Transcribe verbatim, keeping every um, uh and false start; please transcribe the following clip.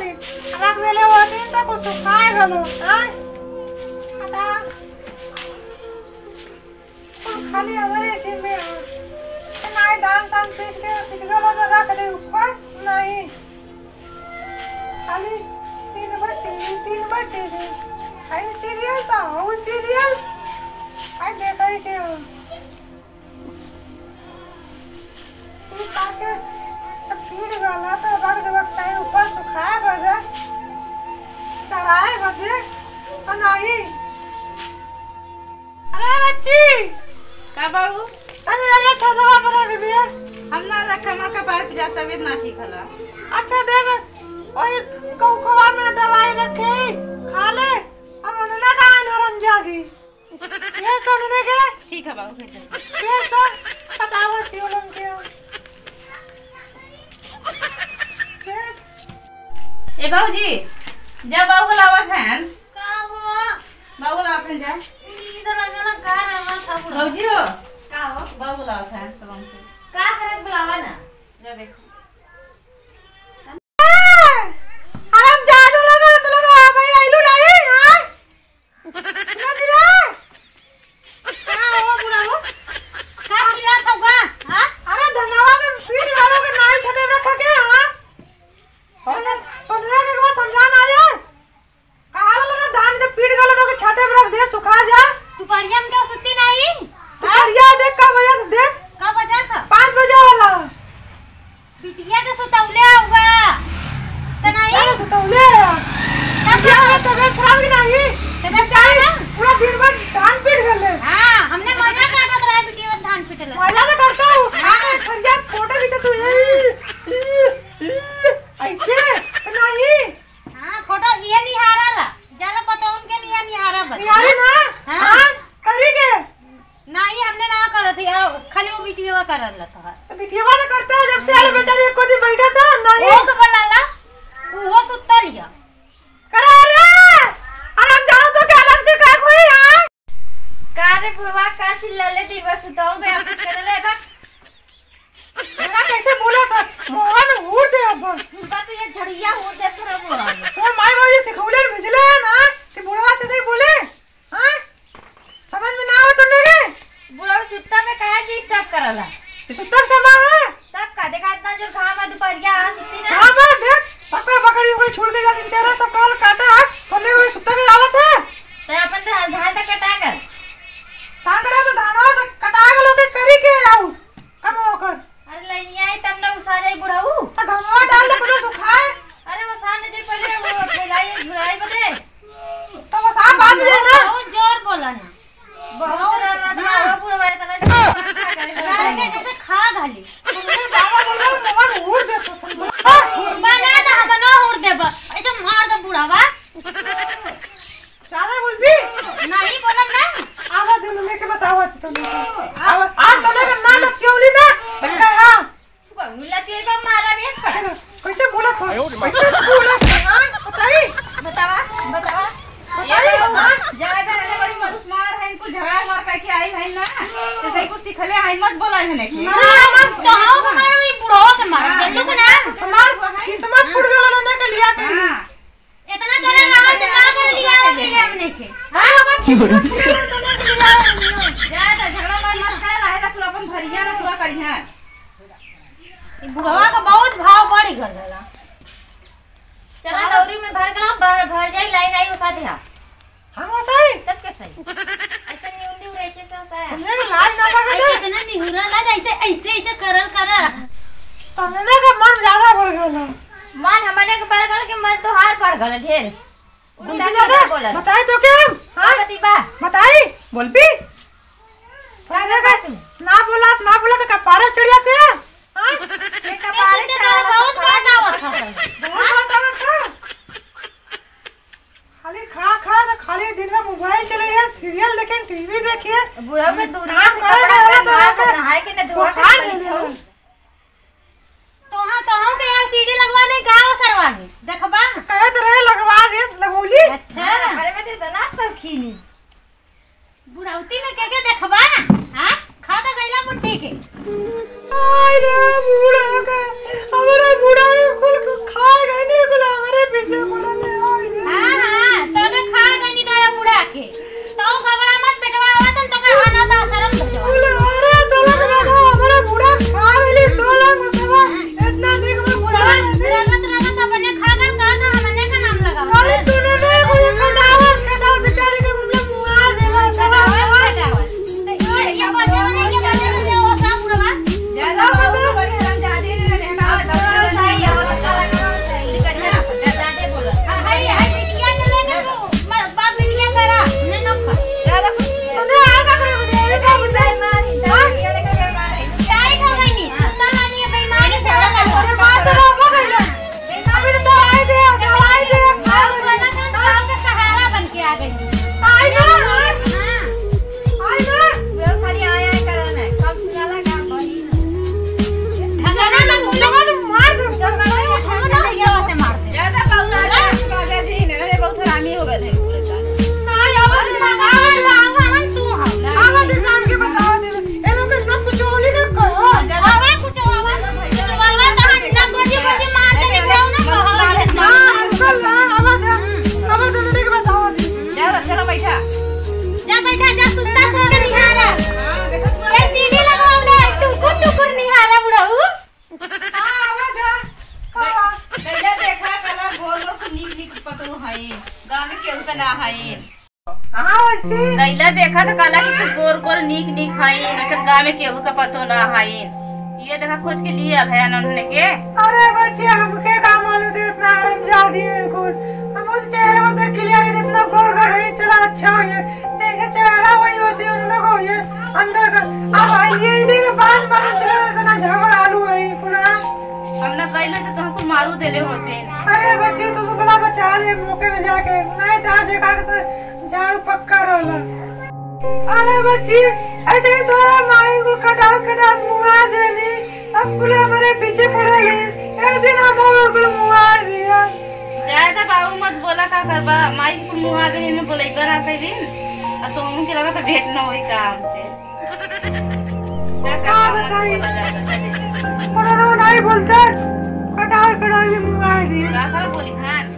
रख देले वो दिन तक कुछ खाए गलो, हाँ? हटा। कुल खाली हमरे जिम्मे है। नाहीं धान तान पीट के, पीट गलो तो रख दे ऊपर, नाहीं। खाली तीन बार टीवी, तीन बार टीवी। आई सीरियल तो, वो सीरियल। आई देखा ही के हो। ई काके पीट गला तो रख देबक चाही, ऊपर सुखाए बदे, चराए बदे, तो नाहीं। अरे बच्ची! का बाबू? अरे, अरे, छतवा पर रख दिया। हम ना रख, हमार कपार पे जा, तबीयत ना ठीक होला। अच्छा, दे दे। ओए, कौखवा में दवाई रखे, खा ले। अब उन्होंने कहा है नरम जादी। ये तो उन्होंने के ठीक है बाबू, भेज दे। ये तो बताओ, क्यों लोग के हो? ए भौजी, जा बाबू बुलावत हैं। का हुआ? बाबू बुलावत हैं, जा। ई तो लगा ना का रहना था बुढ़ा। भौजी हो। का हो? बाबू बुलावत हैं, तो हमसे। का करत बुलावा ना? जा देखो। अरे हम जादू लगा, तो लगा, भाई आइलू नहीं, हाँ? सुनत रहे? का हो बुढ़ऊ? का चिल्लात हऊ का? हाँ? अरे धनवा के पीट गलो के नाई छते रख के, हाँ? अरे तुमने के एक बार समझा ना आया? कहा लो ना धान जब पीट गलो तो के छते पे रख दे, सुखा जा। दुपहरिया में क्यों सुती नहीं? दुपहरिया देख का बजे देख। का बजा था? पाँच बजे वाला। बिटिया के सुतौले होगा। त नहीं? अरे सुतौले है। तब बिटिया का? का तबीयत खराब की नहीं? तबीयत खराब है? पूरा दिन भर धान पीट गले। हाँ, हमने मजा काटत रहे बिटिया में धान पीटले। मजा तो करता हूँ। हाँ। आके खंजा फोटो खींचे तू। ई, ई, ई, ऐसे? त नहीं। हाँ, फोटो ये निहारा ला। ज्यादा पता उनके नहीं निहारा बता। निहारी ना? हाँ। हाँ, करी के? नहीं, हमने ना करत ही, आ, खाली वो बिटिया करत रहता है। तो बिटिया तो करता है, जब से आले बेचारी एको दिन बैठा था, नहीं। वो तो बोला ला, वो सुत्ता लिया। करे रे, अरे हम जाओ तो क्या अलग से का कोई यार? का रे बुढ़वा, का चिल्ला ले दी बस, सुताओ में आप कुछ कर ले बा। मेरा कैसे बोला था, मोहन हूर दे अब। बात ये झड़िया हूर दे पूरा मोहन। तो माई बाबू ये सिखौले भेजले है ना, कि बुढ़वा से सही बोले। हाँ? समझ में ना आवे तोने के? बुढ़ऊ सुत्ता में काहे disturb करला? ये सुत्ता के समय है? तब का देखा इतना जोर घाम है दुपहरिया, हाँ, सुत्ती ना? घाम है, देख, पकड़ पकड़ी ओकरे छोड़ के जाती, चेहरा सब काल काटा है, तोने वो सुत्ता के आवत है? तो अपन तो धान तक कटा कर। धान कटा तो धानवा से कटा के लोग करी के आऊ, कम होकर। अरे लइया आई तब ना उसा जाई बुढ़ऊ। तो घामवा डाल दे, पूरा सुखाए। अरे वो सामने दे पहले वो फैलाई झुराई बदे। तो वो साफ बात है ना। बहुत जोर बोला ना। बहुत बहुत। रात में वो बुढ़वा इतना जोर से खा गए। गाय के जैसे खा घाली। तुमने ज्यादा बोल रहे हो, मोबाइल उड़ दे तो तुम। बना दे, हम ना उड़ देब। ऐसे मार दे बुढ़ावा। ज्यादा बोलबी? नहीं बोलब ना। आवा दिन में के बतावा तू तो। आवा, आज तोले का ना लतियौली ना। तो कहा। लतियौली बा मारा भी एक पड़ा। कैसे बोलत हो? आयो रे माँ। कैसे बोलत हो? हाँ? बताई? बतावा, बतावा। बताई? ये हाँ? ज्यादा रहने बड़ी मनुष्य मार है, इनको झगड़ा मार करके आई है ना, तो सही कुछ सिखले है, मत बोला है नहीं। ना, मत तो हाँ, हमारे वही बुढ़वा के मार, हाँ, जल्लू के ना। हमार किस्मत फूट गया ना, ना के लिया के। हाँ। इतना तो ना रहा, तो ना कर लिया, वो ले ले हमने के। हाँ, हमार किस्मत फूट गया ना, ना के लिया। ज्यादा झगड़ा मार मत कर, रहे ला तू अपन भरिया ना, तू करिया। ई बुढ़वा का बहुत भाव बढ़ गल रहला। चला हाँ। दौरी में भर के लाओ, भर, भर जाई, लाइन आई, उठा दे। हम ओसाई? तब के सही? ऐसे न्यू न्यू रहे से तो होता है। हमने लाज ना लगे ऐसे दे। इतना निहुरा ला, ऐसे, ऐसे, ऐसे करल करा। तो हमने का मन ज्यादा बढ़ गल है। मन हमने के बढ़ गल कि मन तोहार बढ़ गल ढेर। सुन उल्टा के सीधा ज्यादा बोलल। बताई तो क्या हम? हाँ? का बती बा? बताई? बोल भी? का बा तू? ना बोला, ना बोला तो कपारे चढ़ जाते हैं। हाँ? ये कपारे ये चढ़ा तो बहुत तो बात आवत है। बहुत बात आवत है। खाली खा, खा, तो खाली दिन में मोबाइल चले, सीरियल देखे, टीवी देखे। बुढ़ऊ के दूरिया से कपड़ा पहना के नहाए के न धोआ के बुखार परीक्षा। दे दे। तोहा, तोहा के एलसीडी लगवा दे, गाँव सरवा में। देखबा? कहे तो रहे लगवा दे, लगौली। अच्छा। हाँ, अरे मैं तो इतना शौकीनी। बुढ़ौती में के के देखबा? हाँ? खा तो गइला मुट्ठी के। आय रे बूढ़ा के, हमारे बूढ़ा के कुल खा गए नहीं, कुल हमारे हाँ, हाँ, तोके खा गनी तारा बुढ़ा के। तो घबरा मत, बेटवा आवत हम तोके अनाथ आश्रम भेजवा। अरे, तोला के बेटा, हमारा बुढ़ा खा गइली, तोला के बेटवा, इतना दिन में बुढ़ा रहत, रहत अपने खा गल, का था, हमने का नाम लगावा। अरे, तूने नहीं कोई खटावा, खटावा बेचारी के मतलब मुआ देला, खटावा, खटावा। अभी तो दवाई दे, दवाई दे, खाओ। सहारा बन के आ गई। आई ना, हाँ। आई ना। वो खाली आय, आय करन है। कब सुनाला का बड़ी ना। भगाना तो तुम लोगों ने मार दे। जब करो वो सुनो ना, भैया से मार दे। ज्यादा बाबू ना, बाजा जी ने, अरे बहुत हरामी हो गए थे पूरे का। ना, आवाज ना, आवाज ना, आवाज तू हम। आवाज शाम के बताओ दे। ए लोग सब कुछ होली का करो। आवाज कुछ आवाज, कुछ आवाज, तो हम ना गोजी गोजी मार दे, जाओ ना, कहो। हाँ, चल ना, आवाज, आवाज देने के बताओ। जा, चलो बैठा। जा बैठा, जा, सुत्ता सुत्ता निहारा। हाँ, देखो, ये सीढ़ी लगवा ले, टुकुर टुकुर निहारा बुढ़ऊ। हाँ, आवा जा। आवा। गैया देखा, कला गोर गोर नीक नीक पतोह है, गाँव में केहू के ना है। हाँ, बच्ची। गैला देखा तो कला कि तू गोर गोर नीक नीक है, मतलब गाँव में केहू के पतोह ना है। ये देखा खोज के लिए आल है अनन्य के। अरे बच्ची, हमके का मालूम थे इतना हरामजादी है कुल। हम उस चेहरा में देख के लिए, अरे इतना गोर गोर है, चला अच्छा है। जैसे चेहरा वही वैसे उन लोग हो ये अंदर का। अब ये इन्हीं के बात मालूम चला, इतना झगड़ा आलू है कुल। हम ना गइल तो तुमको मारू देले होते। अरे बच्ची, तू तो भला बचा ले मौके में जाके, नहीं तो आज एक आके तो झाड़ू पक्का रहला। अरे बच्ची, ऐसे ही तोरा माई को कटात कटात मुआ देनी, अब कुल हमारे पीछे पड़े गई। एक दिन हम और कुल मुआ दिया। ज्यादा बाबू मत बोला, का करबा? माई को मुआ देनी में बोलैबा ना कई दिन। अब तो उनके लगा तो भेंट न होई काम से। का का करबा, बताई? बोला जाता है। कोनो नहीं बोलते, कटार कटार के मुआ दिया। का करबा बोली खान?